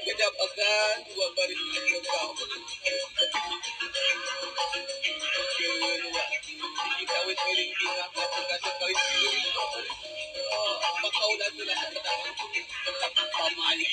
Kejap akan dua baris kau. Kawit miring kasih kawit miring. Makaulan sila sa pamali.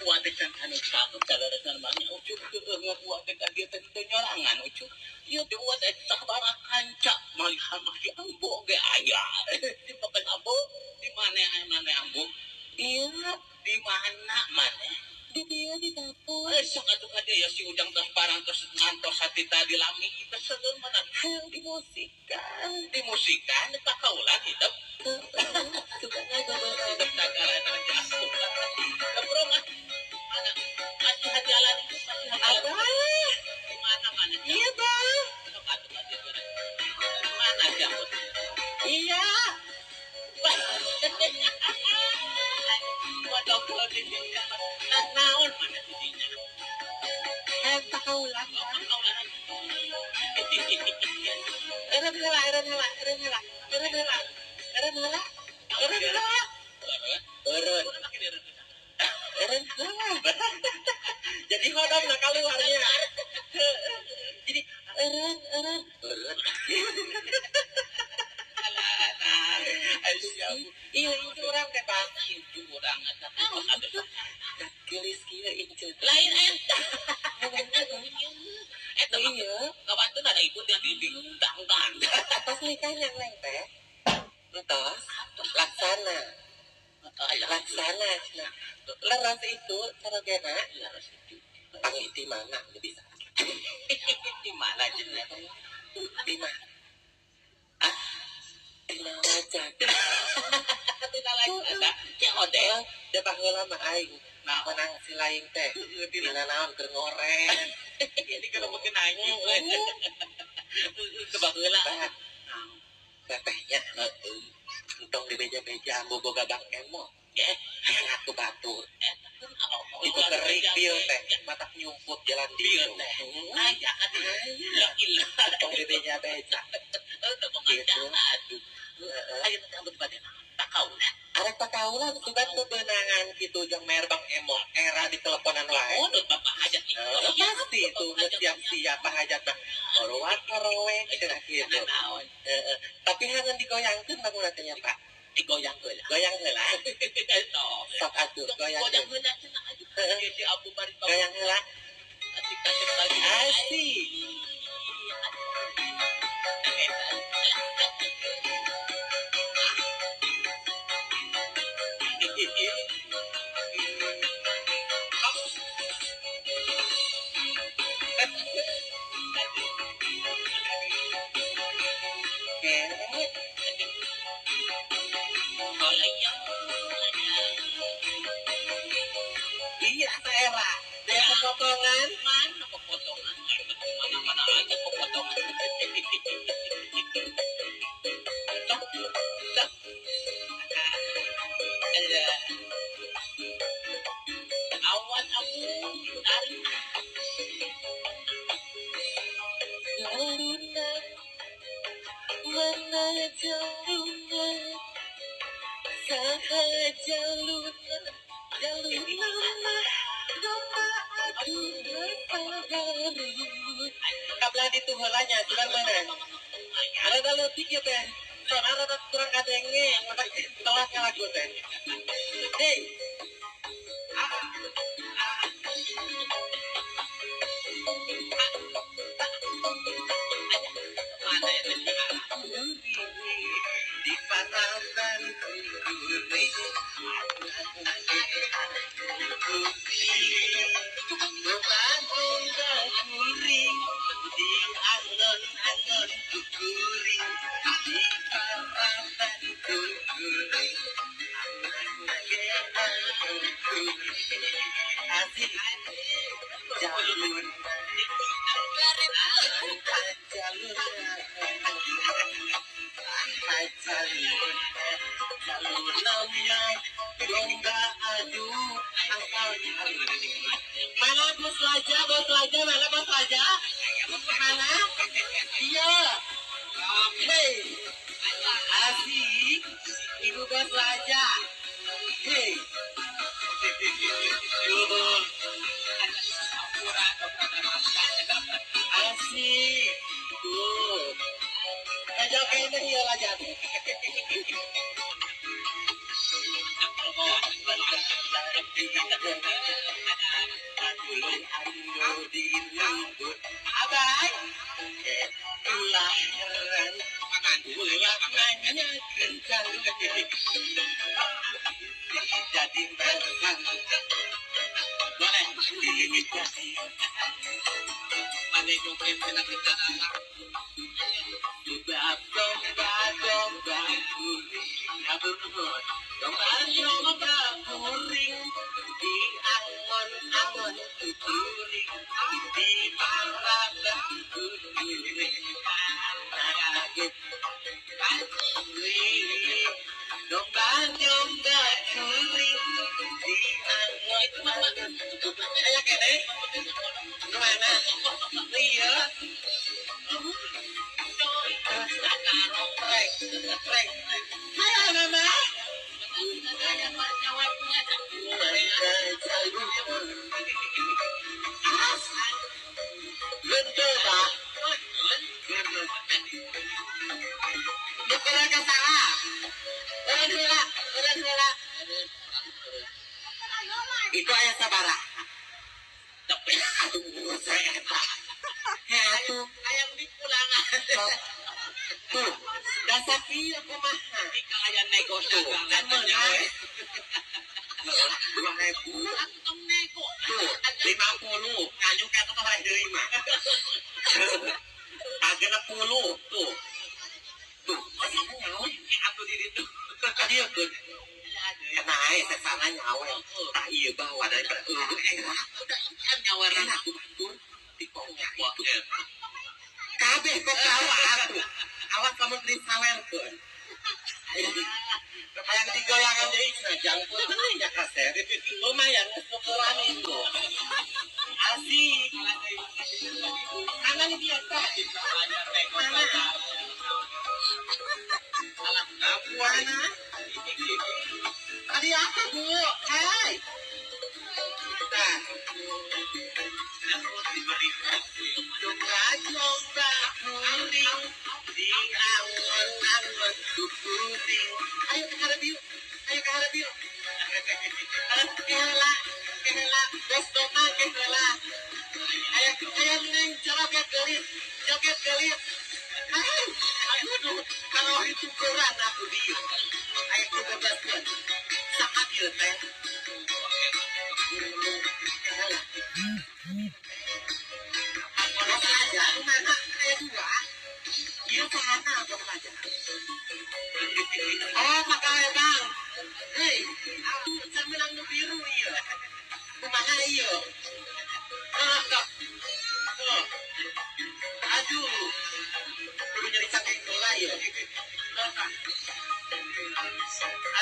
Uwa teh can anu cakep caleresan mah nya Ucup heueuh uwa teh ka dieu teh teu nyorangan Ucup. Ieu teh uwa teh sabaraha kanca malihan mah si Ambo ge aya. Di pakai Ambo di mana mana Ambo? Iya, di mana mana? Di dia di dapur. Sok atuh ka dieu ya si Ujang tos parang tos ngantos hati tadi lami kita seueur mana? Hayang dimusikan. Dimusikan tak kaulan hidup. Suka ngagogoran. Hidup tagaran aja. Bro mah mana? Masih jalan itu masih jalan. Abah. Di mana mana? Iya, Bah. Sok atuh ka dieu. Mana si Ambo? Iya. Waduh, kalau di sini naon mana di sini? Hayang takaulan. Eureun heula, eureun heula, eureun heula, eureun heula, eureun heula, eureun heula, eureun, eureun heula. Jadi hodong na kaluarnya. Jadi eureun, eureun, eureun. Iya, incu urang teh, Bang. Incu urang eta. Gelis kieu incu. Lain eta. Eta mah Iya. kawan ada ikut yang di dangdan. Atas nikahnya neng teh. Entos laksana. Laksana cenah. Leras itu sarogena. Leras itu. Panggih di mana bisa. Di mana cenah? Di mana? Ah, tina wajah. Tina lajana. COD. Da baheula mah aing. Nah, menang si lain teh. Tina naon keur ngoren. Jadi kalau makin anjing. Ke baheula. Tetehnya entong di beja-beja ambu boga bang emo. Ngaku batur. Itu kerik bil teh, matak nyumput jalan Bil di teh. Aya atuh. La ilah. Entong di beja-beja. Gitu. Aduh. Ayo teh ambut bade takaulan. Arek takaulan sugan bebenangan gitu jeung mer bang emo era di teleponan wae. Oh, bapak hajat itu. Pasti itu siap-siap pak hajat mah. Baruat karowe cenah kitu. Naon? Heeh. Tapi hangan digoyangkeun bangun teh nya Pak. Digoyang heula. Goyang heula. Sok Sok atuh goyang. Goyang heula cenah aduh. Si Abu bari Goyang heula. Asik asik lagi. Asik. Iya, era. Dia pepotongan. Mana pepotongan? Mana-mana aja pepotongan. Awan abu tarik. Jaluna, mana jaluna, saha jaluna, jaluna mah domba adu garut. Kablah ditu heula nya, sudah mana? Ada leutik ya teh. Soalnya rada kurang kadenge, matak telat ngalagu teh. Hei. Di paraban kuring, kuring, di alun-alun kuring, di paraban kuring, asik jalur, jalur. Mana bos raja, mana bos raja? Mana? Iya. Hei. Asik. Ibu bos raja. Hei. Asik. Tuh. Aja kayaknya iya lah jadi. Tulung anu dilembut abai ulah heran ulah nanya kencang jadi makan boleh mana joget enak kita domba domba kuring aburun domba domba kuring di angon-angon kuring di parada kuring kaget domba domba kuring di angon-angon. Ayo kene mana iya hai mama. Betul pak. Bukan salah. Itu ayah sabara. Tapi aduh saya pak. Aduh ayam di pulangan. Tuh, dasar kieu kumaha? Jika aya nego dagangan nyawe. 2.000. Tong nego. Tuh, 50. Nganyuk ka atuh mah deui mah. 60 tuh. Tuh, nyawe atuh di ditu. Kadieu keun. Nae sesana nyawe. Tah ieu bawa daripada eueuh era. Udah nyawe rana batur di kongnya itu. Kabeh kok bawa atuh. Awas kamu beli sawerkeun. Hayang digoyangan deui cenah jangkut nya kaset. Lumayan geus tukeran itu. Asik. Kanan biasa. Mana? Apuana. Tadi apa, Bu? Hai. Nah. Domba kuring di angon-angon kuring. Ayo ke hareup yuk. Ayo ke hareup yuk. Kehela, kehela, bes domba kehela. Ayo, ayo neng joget gelis, joget gelis. Aduh, kalau itu koran aku dia. Ayo kita bebaskan. Sangat ieu teh. Kehela. Aja, mana kayak dua. Iya sana atau aja. Oh, pakai bang. Hei, aku cerminan nu biru iya. Kumaha iya. Aduh. Kudu nyeri cangkeng bola iya.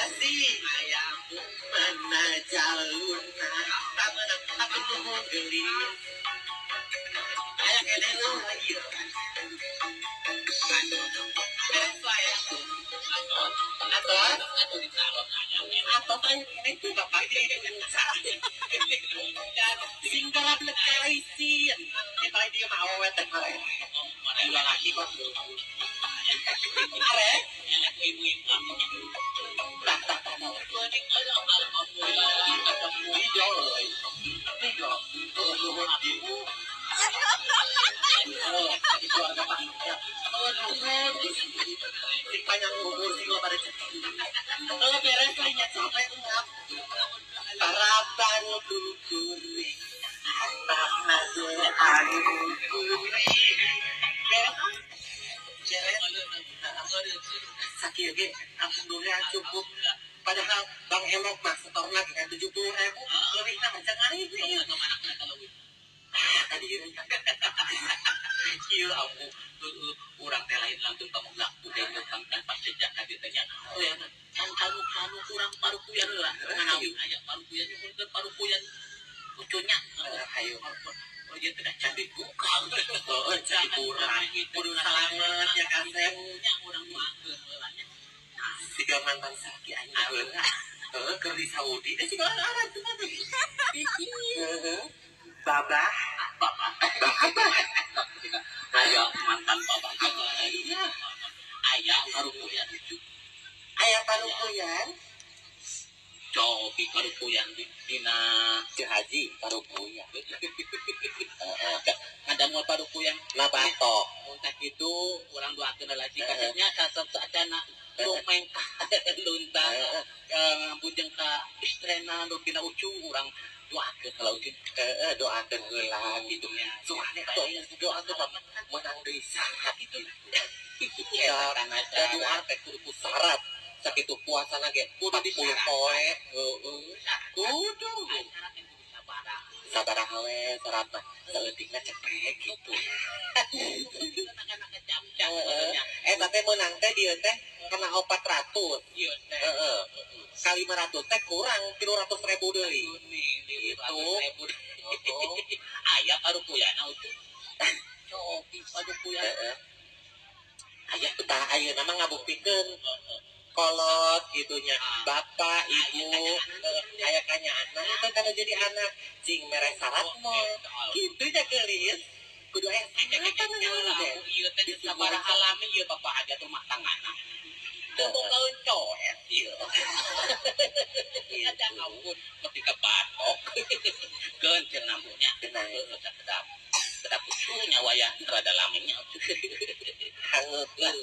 Asik. Ayam mana jaluna. Tamenang aku nuhun geulis. Ayah kene lagi. Atau ini tuh bapak singgaran lekaisin. Kita dia mau weteng mare. Lagi kok. Are? Panjang umur sih gua pada kalau beres lainnya capek ngap sarapan kuring atap nasi kuring sakit ge alhamdulillah cukup padahal Bang Emok mah setor lagi kan 70.000 lebih nah jangan ini tadi ieu aku urang teh lain langsung kamu laku teh tanpa sejak tadi tanya kan kamu kurang parukuyan lah aya parukuyan nyuhunkeun parukuyan lucunya ayo oh dia tidak cantik bukan oh cantik kurang kudu salamet ya kasep nya urang nuakeun heula nya siga mantan saki anjing heula heuh keur di Saudi teh siga Arab tuh mah babah babah babah ayah mantan babah iya ayah parukuyan ayah parukuyan cobi Parupuyang dina Cihaji Parupuyang. Heeh. Ngadamel Parupuyang na batok. Mun tah kitu urang doakeun heula sih kasepnya sasep saacana lumengkah luntang ngabujeng ka istrena nu dina ucu urang doakeun heula ucu. Heeh, doakeun heula kitu. Soalnya doa teh menang deui syarat kitu. Eta doa teh kudu syarat. Sakitu puasana ge 40 poe. Heeh. Kudu. Sabaraha we syarat mah saeutikna cepet gitu. Eta teh meunang teh dieu teh kana 400. Ieu teh. Heeh. Kali 500 teh kurang 300.000 deui. Gitu. Aya Parupuyana utuh. Cobi Parupuyana. Heeh. Aya tah ayeuna mah ngabuktikeun kolot gitunya bapak ibu aya kanyaahna teh kana jadi anak cing mere syarat mah kitu nya geulis kudu aya syarat ieu teh sabaraha lami ieu bapak hajat rumah tanggana teu bogaeun coet ieu ada ampun ketika batok keun cenah nambunya kedap kedap ucunya wayah rada laminya hangeut lah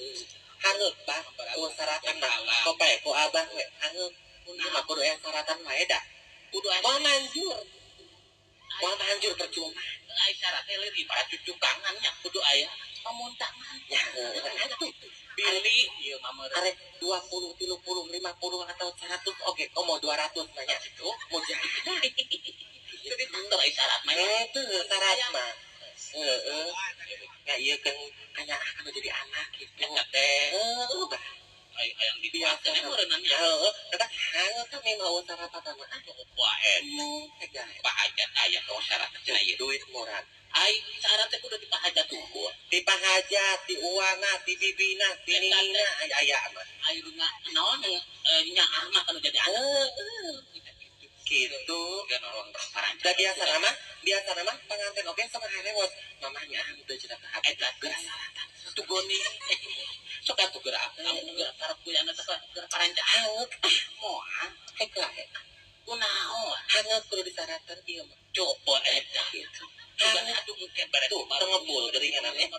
hangeut bah ku syaratan mah kope ku abah we hangeut ieu mah kudu aya syaratan wae da kudu aya moal manjur percuma ai syarat teh leuwih para cucukangan nya kudu aya pamuntangan nya atuh pilih ieu mah meureun arek 20 30 50 atau 100 oge komo 200 mah nya kitu mujahid jadi teu ai syarat mah teu syarat mah heeh nya ieu kan kanyaah anu jadi anak kitu eta teh heuh bah ai hayang dituakeun meureunna nya heueuh eta hangeut teh memang syaratan mah coba eta Pak Hajat aya tong syarat cenah ieu duit murah ai syarat teh kudu di Pak Hajat unggul di Pak Hajat di uwana di bibina di ninina aya mah ai naon nyaah mah kanu jadi anak heueuh kitu da biasa nama pengantin oge sok harewot mamahnya teu cenah ka eta geura syaratan tuh goni sok atuh geura kamu geura Parupuyana teh geura paranca hangeut moal hek lae kunaon hangeut kudu disaratan ieu mah coba eta kitu hangeut atuh engke bare tuh tengepul geuringan eh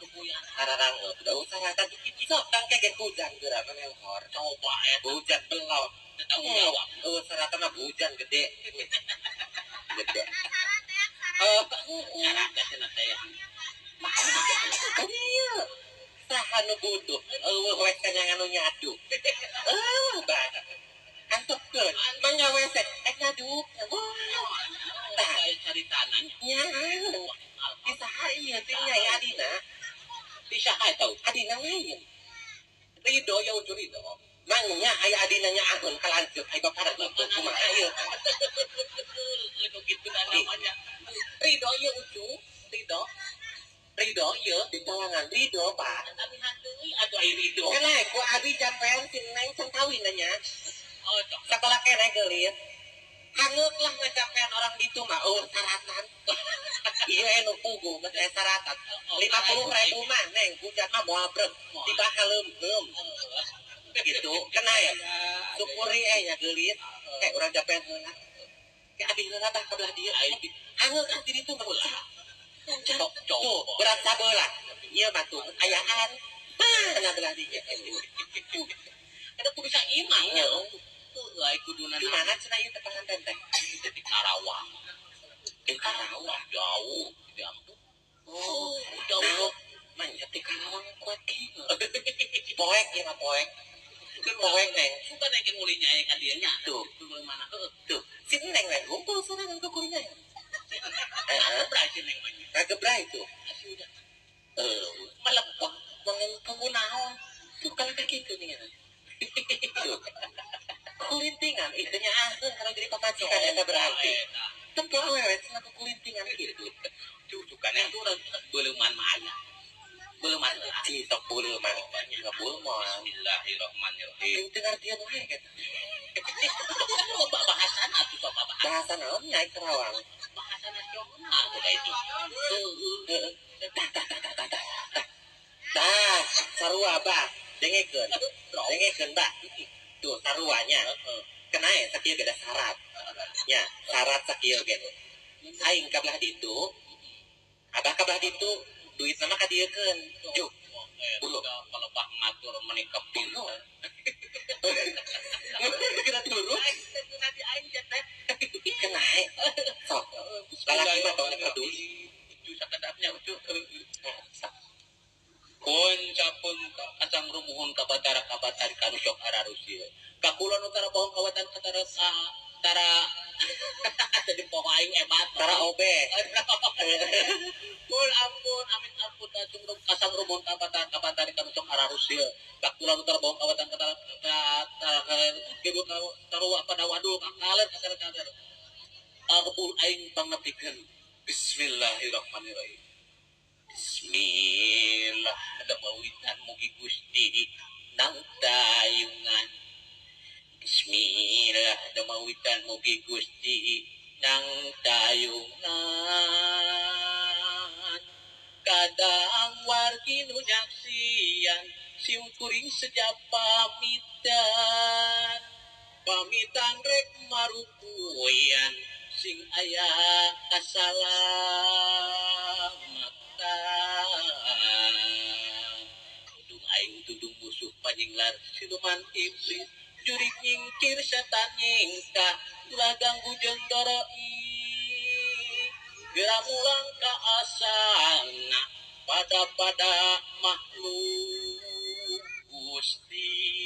hararangeut da usaratan sok tangke ge hujan geura mah lehor coba eta hujan belot tanggung jawab saratan mah hujan gede gede syarat cenah teh kan ieu saha nu butuh eueuh WC nya anu nyadu eueuh bah antepkeun mangga WC ek nyadu tah caritana nya di saha ieu teh nya adina di saha eta adina lain Ridho ya ucu Ridho mangnya aya adina nya ahun kalanceuk ai bapana tuh kumaha ieu nu kitu namanya Ridho ieu ucu Ridho Ridho ieu di talangan Ridho Pak tapi hanteu atuh ai Ridho keneh ku abi jampean si Neng can kawin nya oh sok sakola keneh geulis hangeut lah ngajampean orang ditu mah eueuh syaratan ieu anu puguh geus aya syaratan 50.000 mah Neng hujan mah moal breg tiba haleumheum gitu kena ya syukuri nya geulis eh urang jampean heula ke abi heula tah ka belah dieu hangeut ah di ditu mah tuh berat sabelah ieu mah tuh ayaan mana belah dieu eta kudu saimang nya heuh ai kuduna di mana cenah ieu teh panganten teh di Karawang di Karawang jauh di ampun oh jauh manya di Karawang kuat kieu poek ieu mah poek poek Neng suka neng ngulinya aya ka dieu nya tuh mana heuh tuh si Neng we ngumpul sorangan ku kulinya heeh gebrai si Neng mah ngagebrai tuh melepek mengumpul naon tuh kalau kayak gitu nih tuh kulintingan itu nya ahun kalau jadi pamajikan eta berarti tempo awewe cenah kulintingan gitu cucukan itu urang beuleuman mah aya beuleuman ci sok beuleuman ngebul moal Bismillahirrahmanirrahim teu ngartieun wae eta loba bahasan atuh sok bahasa bahasa naon nya Karawang bahasa nasional tuh ka itu heeh tah tah tah tah tah tah sarua bah dengekeun dengekeun bah tuh saruanya heeh kenae sakieu gada syarat Nya, syarat sakieu ge. Aing ka belah ditu, abah ka belah ditu, duit nama ka dieukeun. Juk. Bulu palebah ngatur meuni kepil. Kira turu. Nanti aing teh. Kenae. Sok. Lalaki mah tong peduli. Ucu sakedapnya ucu. Kun capun kacang rumuhun ka batara ka batari kanu sok ararusi. Ka kulon utara bohong kawatan katara tara jadi poho aing ebat tara obe. Kul ampun amin ampun kacung kasang rumuhun ka batara ka batari kanu sok ararusi. Ka kulon utara bohong kawatan katara tara kibu tarua pada wadu ka kaler kasar kaler. Arbul aing pangapikeun. Bismillahirrahmanirrahim. Bismillah damawitan mugi Gusti nang tayungan. Bismillah damawitan mugi Gusti nang tayungan. Kadang wargi nu nyaksian sim kuring sejak pamitan. Pamitan rek marukuyan sing aya kasalamatan. Tudung aing tudung musuh panyinglar siluman iblis jurik nyingkir setan nyingkah ulah ganggu jeung doroi geura mulang ka asana pada-pada makhluk Gusti.